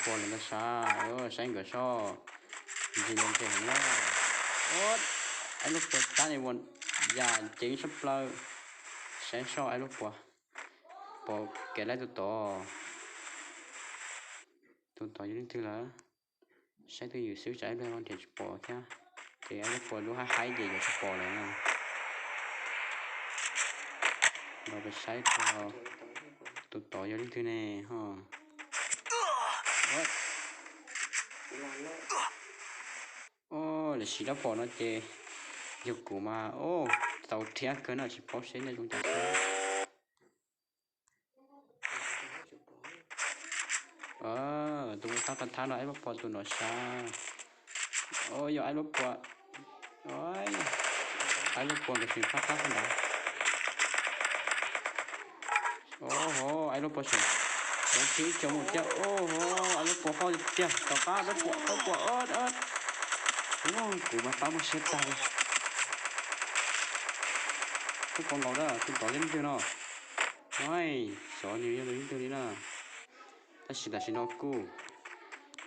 puas lawm ntag sav. Saib nkawd soj, ntsis los ntseg heev na. Aib lub puas tab nis ua yam ceev tshaj plaws. Saib soj aib lub puas, pom kev laib tus tod. Tus tod yog leej twg lawm? Saib twj ywm xwb tsam ib pliag nrhiav tsis pom thiab. Ces aib lub puas lub haib haib ces yuav tsis pom lawm na. Los peb saib tus tod yog leej twg ne ho. Lawv siv dab phom no ces yog kuv mas, o, tau rhiab kawg no tsis paub seb nej zoo cas xwb. Tus tab pab thab no aib lub puas tus no sav. O, yog aib lub puas, aib lub puas nkawd tseem pab thab sab ntawd. O ho, aib lub puas tseem, lawv tib co mus thiab. O ho, aib lub puas hoj tiag tiag, tom qab aib lub puas, aib lub puas, kuv mas pab muaj siab tag li. Aib lub puas nkaus na, tus tod yog leej twg no? Xyov nws yog leej twg li na. Tab sis tam sim no kuj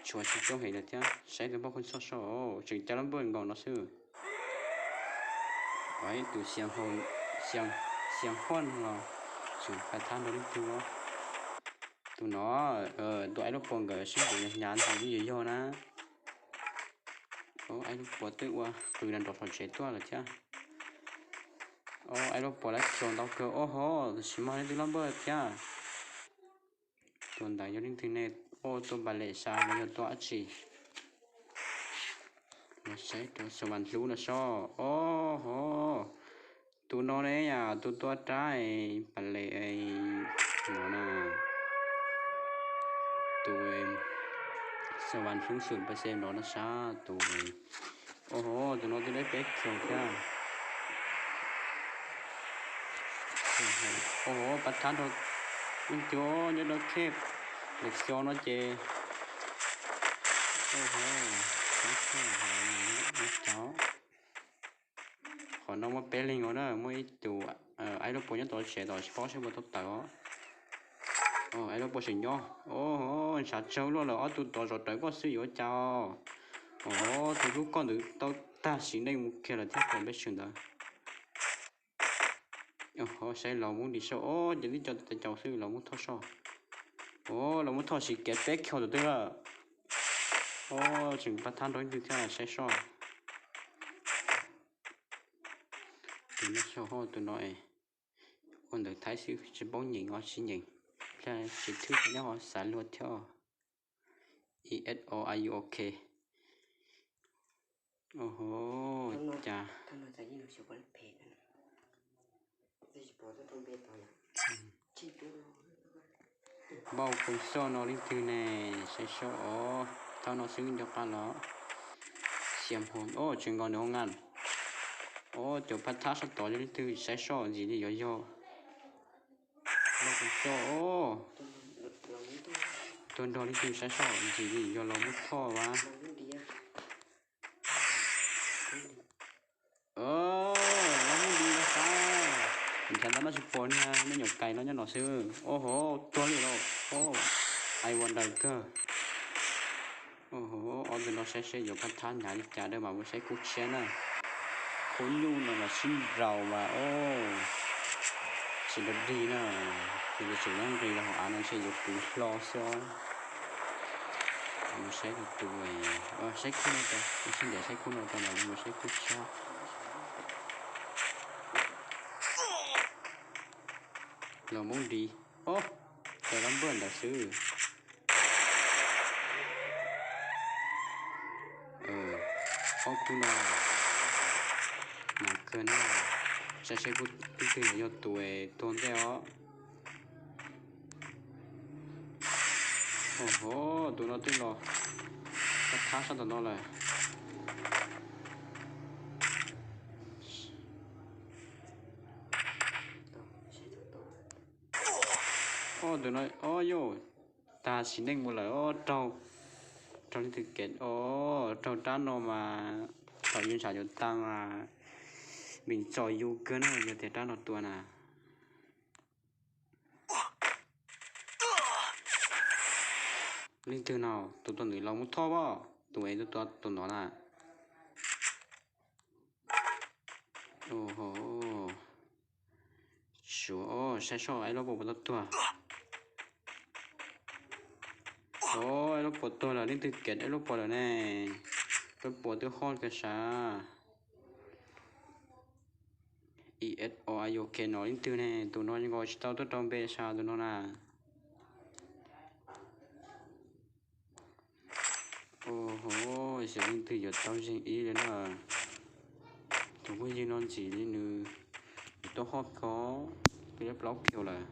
tshuav tsis coob heev lawm thiab, saib tus npauj kub txog soj, tseem cov lab npawj nkaus no xwb. Ib tus Xiav Huaj no los tseem pab thab nrog leej twg os. Tus no, tus aib lub puas nkawd sib ncaws hnyav ntawd yeej yog yog na. Aib lub puas twb ua qws nrov saum tsev tuaj lawm thiab. Aib lub puas lawv khiav ntau kawg, o ho, tam sim no leej twg lab npawj thiab. Tus ntawd yog leej twg ne? O, tua npas lem sav los yog tua dab tsi? Los saib rau Xav Vas Hlub no soj. O ho, tus no ne yom, tus tua rab npas lem no na. Tus Xav Vas Hlub xum pes xem no na sab tus. O ho, tus no twb dab peb khiav thiab. O ho, pab thab nrog leej twg nyob dawb kheb, lawv xyov no ces. Qhov no muaj peb leeg os na, muaj ib tus aib lub puas nyob tom tsev tom tsis paub seb puas tau tawm os. Aib lub puas tseem nyob. O, ntshav tsawg luaj lawm, ob tug tod zov rawv koj xwb yuav ua cas os. O, tus hlub koj ntawd tau tag sim neej mus kiag lawm thiab, pom peb tsev ntawd. O, saib los muab dim soj, o, ces tib co tes caus xwb los muab thoj soj. O, los muab thoj siv kev peb khiav tus twg lawm. O, tseem pab thab nrog ib tug thiab saib soj. Tus no soj hoj tus no es ua ntawv Thaib xwb tsis paub nyeem os, tsis nyeem, tsis thwj ces nej ho xav luag thiab. I S O, are you okay? O ho, cas npauj kub xoj no leej twg ne? Saib soj os, thaum no xwb nco qab los. Xiam hos, o, tseem nkaus nws hauv nkas. O, cov pab thab sab tod yog leej twg? Saib soj ntxim li yuav yog npauj kub xoj. Tuaj nrog leej twg? Saib soj ntxim li yog los muab thoj vas. Los muab dim los sab. Nrhiav ntawv no tsis pom niag me nyuam kais no nyob no xwb. O ho, tuag li los. Ai ua nraws kawg. O ho, ob tug no saib seb yuav pab thab hnyav li cas, dawb mas mus saib kub tshiab na. Khub nyuj no mas sib nraus mas, o, tsis nrov dig na. Yog tseem nyob nqis rau hauv av no ntshe yuav puv hlo xwb os. Mus saib tus, saib khub no rau, sib ntiav saib khub no rau mas mus saib kub tshiab. Los muab dim. Ob, tawm lab npawj ntawd xwb. Ob khub no hnyav kawg na. Saib seb khub twg yog tus tuag ntej os. O ho, tus no twb los pab thab sab tom no lawm. Ob, tus no, o yauj, tag sim neej mus lawm. Raug, raug leej twg kev, o, raug rab no mas thaum yus ntshav yuav tag mas vim txom yus kawg na yog tias rab no tua na. Leej twg no? Tus tua ntawm Los Muab Thoj pob, tus es tus tua tus no na. Ua ho, suav, saib soj ib lub puas puas tau tuag. Ib lub puas tuag lawm, leej twg kev ib lub puas lawm ne? Peb puas twb hot kawg sav. Is o a yu ke no leej twg ne? Tus no nkaus tsis tau tuaj rau npe sav tus no na. Ua ho, xyov leej twg yuav tau zeeg ib li na. Tus phooj ywg no ntxim li nws yuav tuaj hot kawg, twb plaub kill lawm.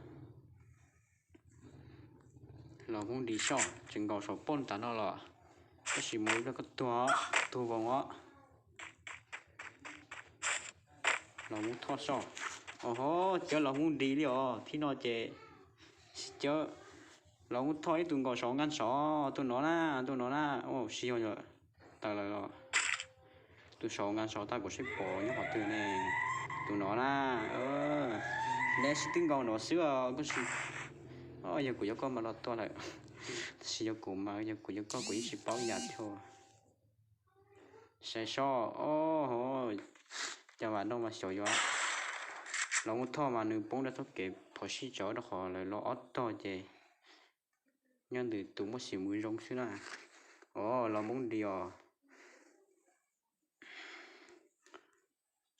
Los Hmoob Dis soj tseem nkaus saum poj ntawm no los, tab sis mus ib pliag koj tuag, tuag voos os. Los Hmoob Thoj soj. Ua ho, cawv Los Hmoob Dis li os, thib no ces cawv Los Hmoob Thoj ib tug nkaus saum nkas sov, tus no na, tus no na, sib yog tawm lawm los. Tus saum nkas sov tag kuv sib pom nyob qhov twg ne? Tus no na, neb sib tw nkaus no xwb os. Yog kuv yuav koj mas los tuag lawm, tab sis yog kuv mas, yog kuv yuav koj kuv yeej tsis paub ib yam thiab. Saib soj, ua ho, cov vam no mas xyov yuav. Los Hmoob Thoj mas nws poob rau txoj kev phom sij tsawv rau qhov lawv los ob tog ces nyob ntawm tus muaj xiam mus zoo xwb na. Os, Los Hmoob Dis os.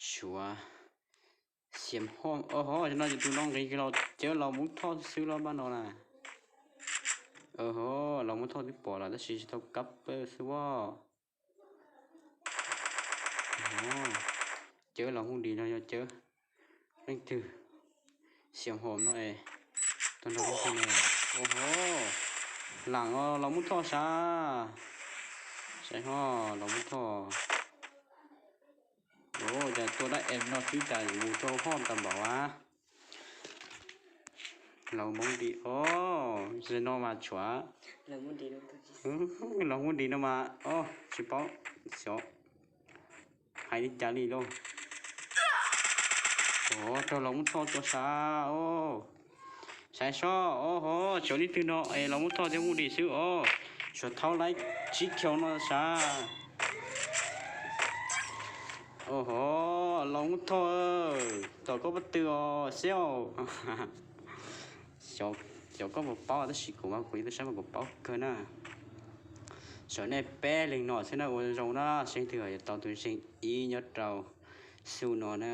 Suav, xiam ho, ua ho, no ces tus no nqis los cawv Los Hmoob Thoj xwb los pab no na. Ua ho, Los Hmoob Thoj twb pom lawm tab sis tsis tau kab pawg xwb as. Cawv Los Hmoob Dis no yog cawv leej twg? Xiam ho no es, tus no, ua ho, lam os Los Hmoob Thoj sav. Saib ho, Los Hmoob Thoj. Ua cas tua dab em no xwb cas mus rau hoj tau npaum a. Los Hmoob Dis os, ze no mas tshuav. Los Hmoob Dis no mas, o, tsis paub, xyov hais li cas li lauj. Ua rau Los Hmoob Thoj tua sav os. Saib soj, ua ho, tshuav leej twg no es Los Hmoob Thoj thiab Hmoob Dis xwb os. Suav thaub laib tsib kiv no sav. Ua ho, Los Hmoob Thoj, tom koj pob tw os xwb os. Xyov koj puas paub tab sis kuv mas kuv yeej twb saib mas kuv paub kawg na. Saib nej peb leeg no xwb na, ua zoo na, seb leej twg yuav tau tus zeeg ib nyob rau xu no na.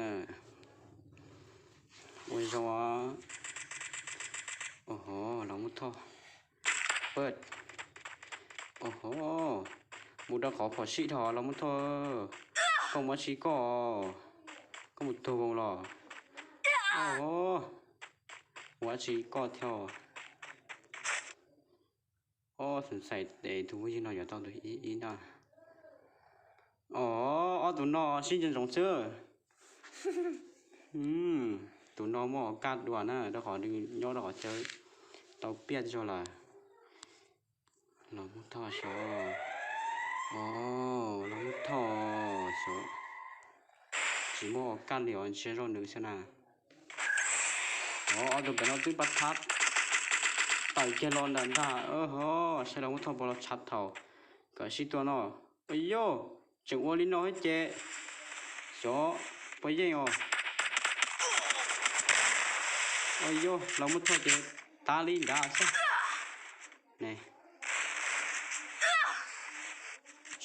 Ua zoo. Ua ho, Los Hmoob Thoj. Ua ho, mus rau qhov phom sij dhau Los Hmoob Thoj. Koj mus dab tsi koj? Koj mus tuag voos los? Ua ho, mus dab tsi koj thiab? Ob, xav xav tes tus phooj ywg no yuav tau tus ib ib na. Os, ob tug no sib ntsoov ntsoov xwb. Tus no muaj o kaj dua na, rau qhov nws nyob rau qhov chaw tau piaj zog lawm. Los Hmoob Thoj xyov. Os, Los Hmoob Thoj xyov. Tsis muaj o kaj li os, ntsia zoj nws xwb na. Os, ob tug pem no twb pab thab tawm kiag los ntawm ntag. Ho, saib Los Hmoob Thoj puas los tshav thaum kawm sib tua no. Ua yog, tseem ua li no thiab ces xyov puas yeej os. Ua yog, Los Hmoob Thoj ces tag li ntawd xwb.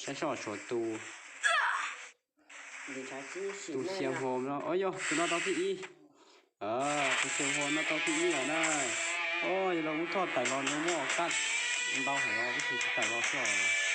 Saib soj tshuav tus, tus Xiam Hom no, o yog tus no tau thib ib. Tus Xiam Hom no tau thib ib lawm na. O, yog Los Hmoob Thoj tawm los nws muaj o kaj ntau heev os, tab sis tsis tawm los xwb os.